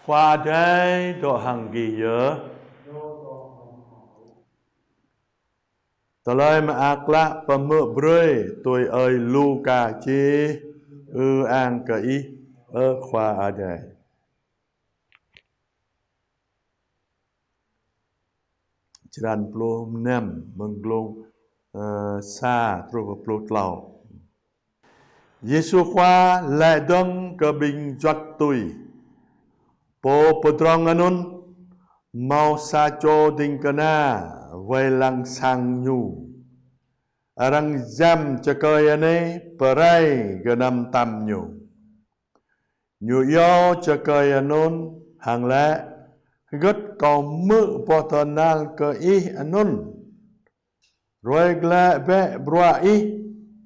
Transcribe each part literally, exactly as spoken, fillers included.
Khua Adai dŏ hăng gih yơh. Tơlơi Mơak Klă pơhmư̆ brơi tui ơi Luka čih. Ư-ang kơ Ih, ơ Khua Adai. Črăn pluh năm, mơ̆ng glông, ơ, sa truh pơ pluh klâo. Yêsu Khua laĭ dơ̆ng kơ ƀing juăt tui: Pô pơdrŏng anŭn hmâo sa čô ding kơna wai lăng sang ñu. Arăng jăm čơkơi anai pơrai gơnam tam ñu. Ñu iâu čơkơi anŭn hăng laĭ: Hơgơt kâo hmư̆ boh tơhnal kơ ih anŭn? Ruai glaĭ bĕ bruă ih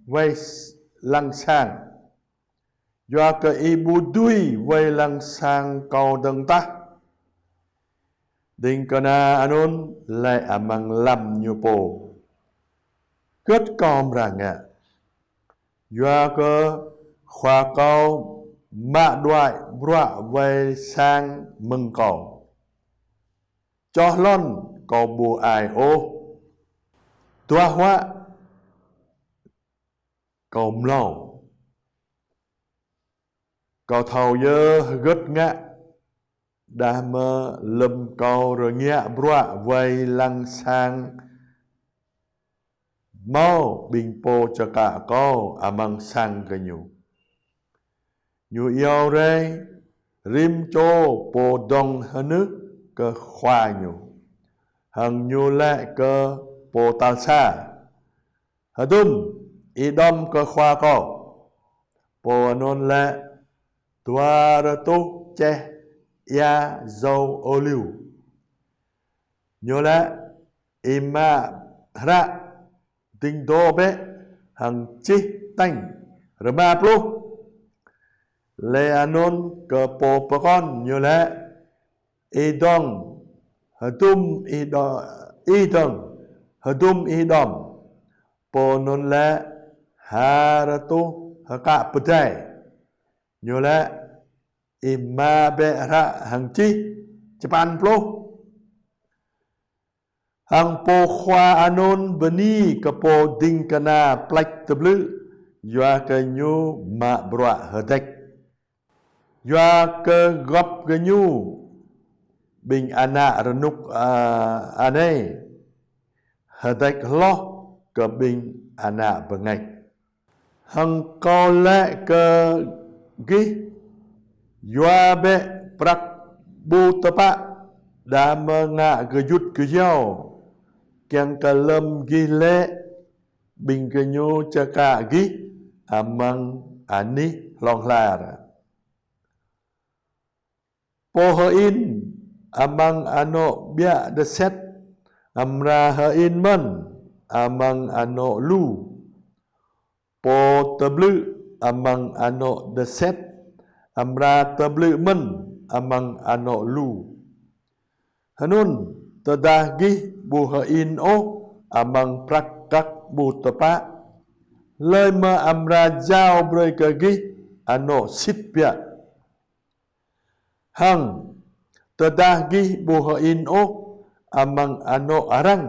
wai s-, lăng sang, yua kơ ih ƀu dưi wai lăng sang kâo dơ̆ng tah. Ding kơna anŭn laĭ amăng lăm ñu pô: Hơgơt kâo amra ngă, yua kơ khua kâo mă đuaĭ bruă wai sang mơ̆ng kâo? Čoh lŏn kâo ƀu ai ôh, duah huă kâo mlâo. Kâo thâo yơh hơgơt ngă, đah mơ̆ lơ̆m kâo rơngiă bruă wai lăng sang, hmâo ƀing pô čơkă kâo amăng sang gơñu. Ñu iâu rai rĭm čô pô dŏng hơnưh kơ khua ñu, hăng ñu laĭ kơ pô tal sa: Hơdôm ih đŏm kơ khua kâo? Pô anŭn laĭ: Dua rơtuh čeh ia djâo ôliu. Ñu laĭ: Ih mă hră ding dŏ bĕ hăng čih tañ rơma pluh. Laĭ anŭn kơ pô pơkŏn, ñu laĭ: Ih dŏng, hơdôm ih đŏ-, ih dŏng, hơdôm ih đŏm? Pô anŭn laĭ: Ha rơtuh hơkă pơdai. Ñu laĭ: Ih mă bĕ hră hăng čih čơpăn pluh. Hăng pô khua anŭn bơni kơ pô ding kơna pleč tơblư̆, yua kơ ñu mă bruă hơdeč. Yua kơ gŏp gơñu ƀing ană rơnŭk, a, anai hơdeč hloh kơ ƀing ană bơngač. Hăng kâo laĭ kơ gih: Yua bĕ prăk ƀu tơpă, đah mơ̆ ngă gơyut gơyâo, kiăng kơ lơ̆m gih laĭ, ƀing gơñu čơkă gih amăng anih hlŏng lar. Pô hơĭn amăng anŏ ƀiă dơset amra hơĭn mơ̆n amăng anŏ lu. Pô tơblư̆ amăng anŏ dơset amra tơblư̆ mơ̆n amăng anŏ lu. Hơnŭn, tơdah gih ƀu hơĭn ôh amăng prăk kăk ƀu tơpă, hlơi mơ̆ amra jao brơi kơ gih anŏ sĭt biă? Hăng tơdah gih ƀu hơĭn ôh amăng anŏ arăng,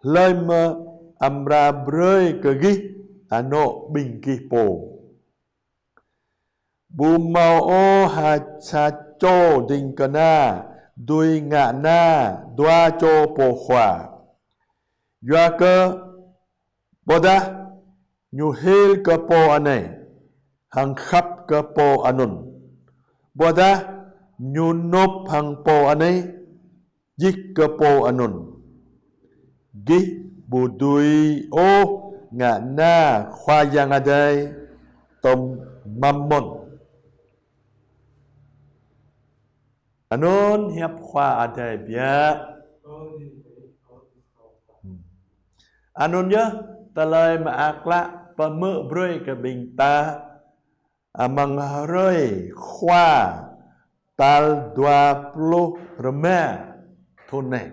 hlơi mơ̆ amra brơi kơ gih anŏ ƀing gih pô? Ƀu hmâo ôh ha sa čô ding kơna dưi ngă na dua čô pô khua. Yua kơ ƀôdah ñu hil kơ pô anai, hăng khăp kơ pô anŭn, ƀôdah ñu nôp hăng pô anai, djik kơ pô anŭn. Gih ƀu dưi ôh ngă na Khua Yang Adai tơm Mammôn. Anŭn hiăp Khua Adai biă. Anŭn yơh tơlơi mơak klă pơhmư̆ brơi kơ ƀing ta amăng hrơi Khua tal dua pluh rơma thŭn anai.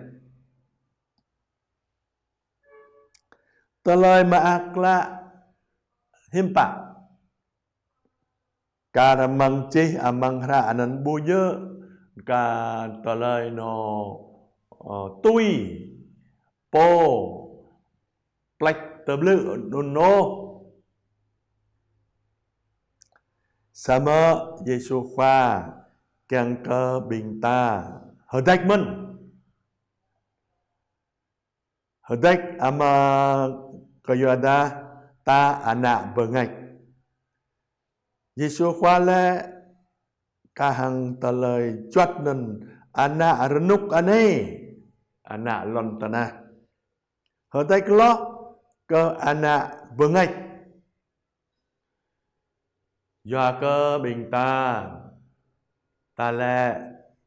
Tơlơi mơak klă hiư̆m pă? Kar amăng čih amăng hră anŭn ƀu djơ̆ kơ tơlơi anŏ, ơ, tui pô pleč tơblư̆ anŭn ôh. Samơ̆ Yêsu Khua kiăng kơ ƀing ta hơdeč mơ̆n. Hơdeč amăng kơyua dah ta ană bơngač. Yêsu Khua laĭ kah hăng tơlơi juăt anŭn ană rơnŭk anai, ană lŏn tơnah. Hơdeč hloh kơ ană bơngač. Yua kơ ƀing ta, ta laĭ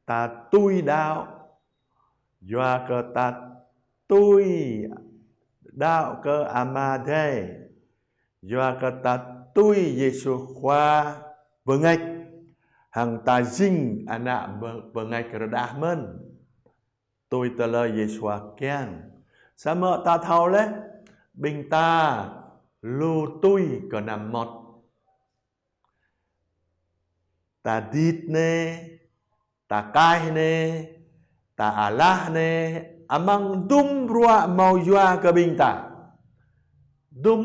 ta tui đaŏ. Yua kơ ta tui đaŏ kơ Ama Adai. Yua kơ ta tui Yêsu Khua bơngač. Hăng ta jing ană bơ-, bơngač rơđah mơ̆n. Tui tơlơi Yêsu Khua kiăng. Samơ̆ ta thâo laih, ƀing ta lu tui kơnăm mơmŏt. Ta dit anai, ta kaih anai, ta alah anai, amăng dŭm bruă hmâo yua kơ ƀing ta. Dŭm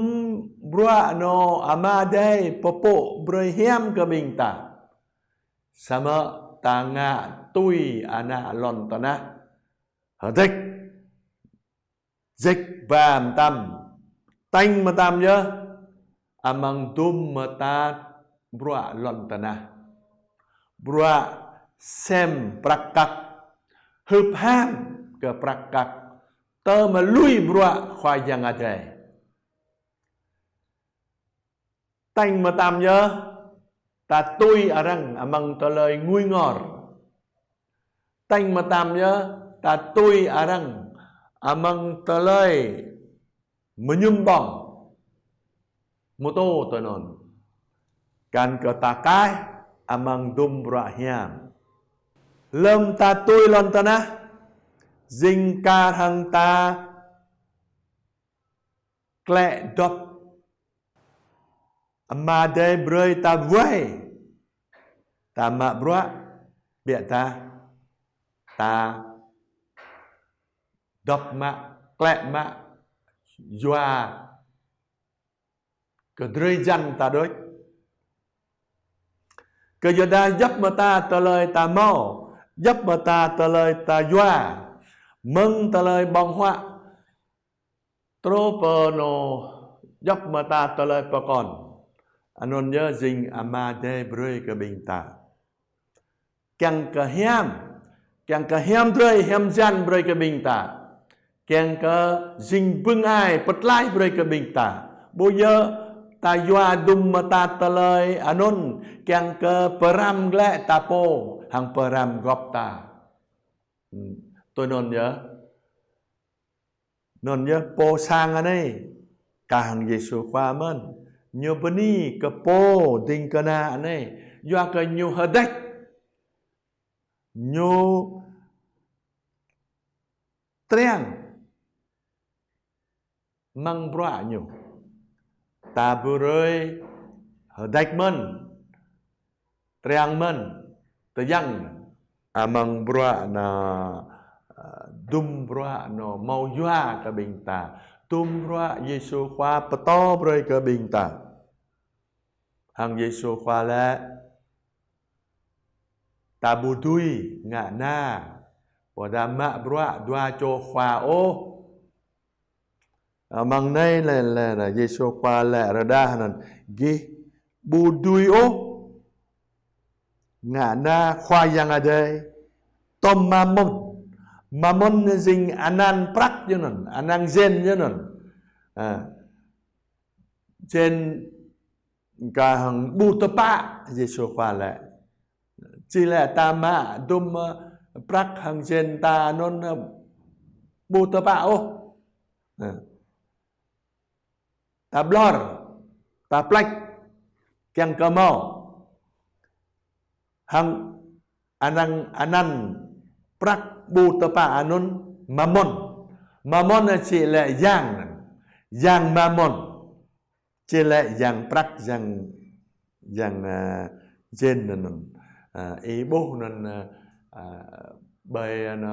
bruă anŏ Ama Adai pơpŭ brơi hiam kơ ƀing ta. Samơ̆ ta ngă tui ană lŏn tơnah. Hơdeč. Jĕk ba mơtam. Tañ mơtam yơh. Amăng dŭm mơta bruă lŏn tơnah. Bruă sem prăk kăk. Hưp ham kơ prăk kăk. Tơma lui bruă Khua Yang Adai. Tañ mơtam yơh, ta tui arăng amăng tơlơi ngui ngor. Tañ mơtam yơh, ta tui arăng amăng tơlơi mơñum ƀơ̆ng. Mơtô tui anŭn. Kăn kơ ta kaih amăng dŭm bruă hiam. Lơ̆m ta tui lŏn tơnah, jing kar hăng ta klĕ dŏp. Ama Adai brơi ta wai. Ta mă bruă, biă ta, ta dŏp mă, klĕ mă, yua kơ drơi jăn ta đôč. Kơyua dah djŏp mơta tơlơi ta hmâo, djŏp mơta tơlơi ta yua, mơ̆ng tơlơi ƀơ̆ng huă, truh pơ anŏ djŏp mơta tơlơi pơkŏn. Anŭn yơh jing Ama Adai brơi kơ ƀing ta. Kiăng kơ hiam, kiăng kơ hiam drơi, hiam jăn brơi kơ ƀing ta. Kiăng kơ jing bưng ai pơtlaih brơi kơ ƀing ta. Ƀu djơ̆ ta yua dŭm mơta tơlơi anŭn, kiăng kơ pơrăm glaĭ ta pô, hăng pơrăm gŏp ta. Hmm, tui anŭn yơh. Anŭn yơh pô sang anai, kah hăng Yêsu Khua mơ̆n. Ñu bơni kơ pô ding kơna anai. Yua kơ ñu hơdeč. Ñu triang amăng bruă ñu. Ta brơi hơdeč mơ̆n. Triang mơ̆n, tơjăng. Amăng bruă anŭn, ơ, dŭm bruă anŭn hmâo yua kơ ƀing ta. Dŭm bruă Yêsu Khua pơtô brơi kơ ƀing ta. Hăng Yêsu Khua laĭ, ta ƀu dưi ngă na, ƀôdah mă bruă dua čô khua ôh. Amăng anai lĕ, lĕ, lĕ, Yêsu Khua laĭ rơđah anŭn, gih ƀu dưi ôh ngă na Khua Yang Adai, tŏm Mamôn. Mamôn jing anăn prăk yơh anŭn, anăn jên yơh anŭn. A, jên kah hăng ƀu tơpă, Yêsu Khua laĭ. Či laĭ ta mă dŭm, ơ, prăk hăng jên ta anŭn, ơ, ƀu tơpă ôh. Ơ. Ta ƀlŏr, ta pleč, kiăng kơ hmâo. Hăng anăn, anăn prăk ƀu tơpă anŭn Mamôn. Mamôn či laĭ yang, yang Mamôn. Či laĭ yang prăk, yang, yang, ơ, jên anŭn. Ơ, ih ƀuh anŭn, ơ, à, ƀơi anŭn,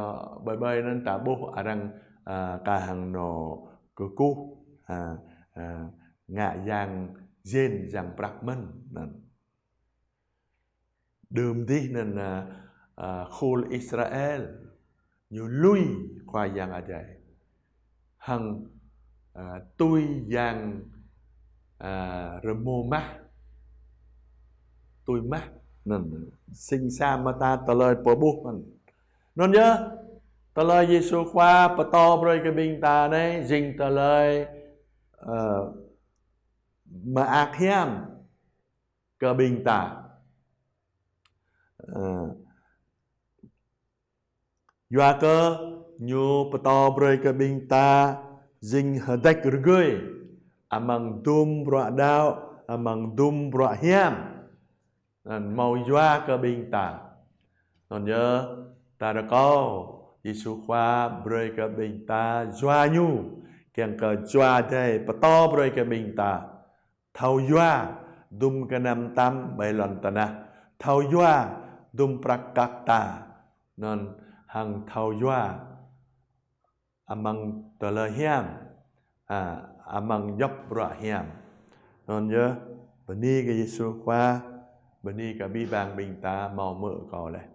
ƀơi ƀơi anŭn ta ƀuh arăng, à, kah hăng anŏ kơkuh, à, à, ngă yang jên yang prăk mơ̆n anŭn. Đưm dih anŭn, à, à, khul Israel ñu lui Khua Yang Adai hăng, à, tui yang, à, rơmô mah, tui mah anŭn. Sĭt sa mơta tơlơi pơƀuh anŭn. Anŭn yơh, tơlơi Yêsu Khua pơtô brơi kơ ƀing ta anai jing tơlơi, à, mơak hiam kơ ƀing ta. Ơ, yua kơ ñu pơtô brơi kơ ƀing ta jing hơdăč rơgơi amăng dŭm bruă đaŏ, amăng dŭm bruă hiam. Anŭn hmâo yua kơ ƀing ta. Anŭn yơh, ta rơkâo Yêsu Khua brơi kơ ƀing ta yua ñu, kiăng kơ Jua Adai pơtô brơi kơ ƀing ta thâo yua dŭm gơnam tam ƀơi lŏn tơnah, thâo yua dŭm prăk kăk ta, anŭn hăng thâo yua amăng tơlơi hiam, à, amăng djŏp bruă hiam. Anŭn yơh, bơni kơ Yêsu Khua, bơni kơ abih bang ƀing ta hmâo hmư̆ kâo laih.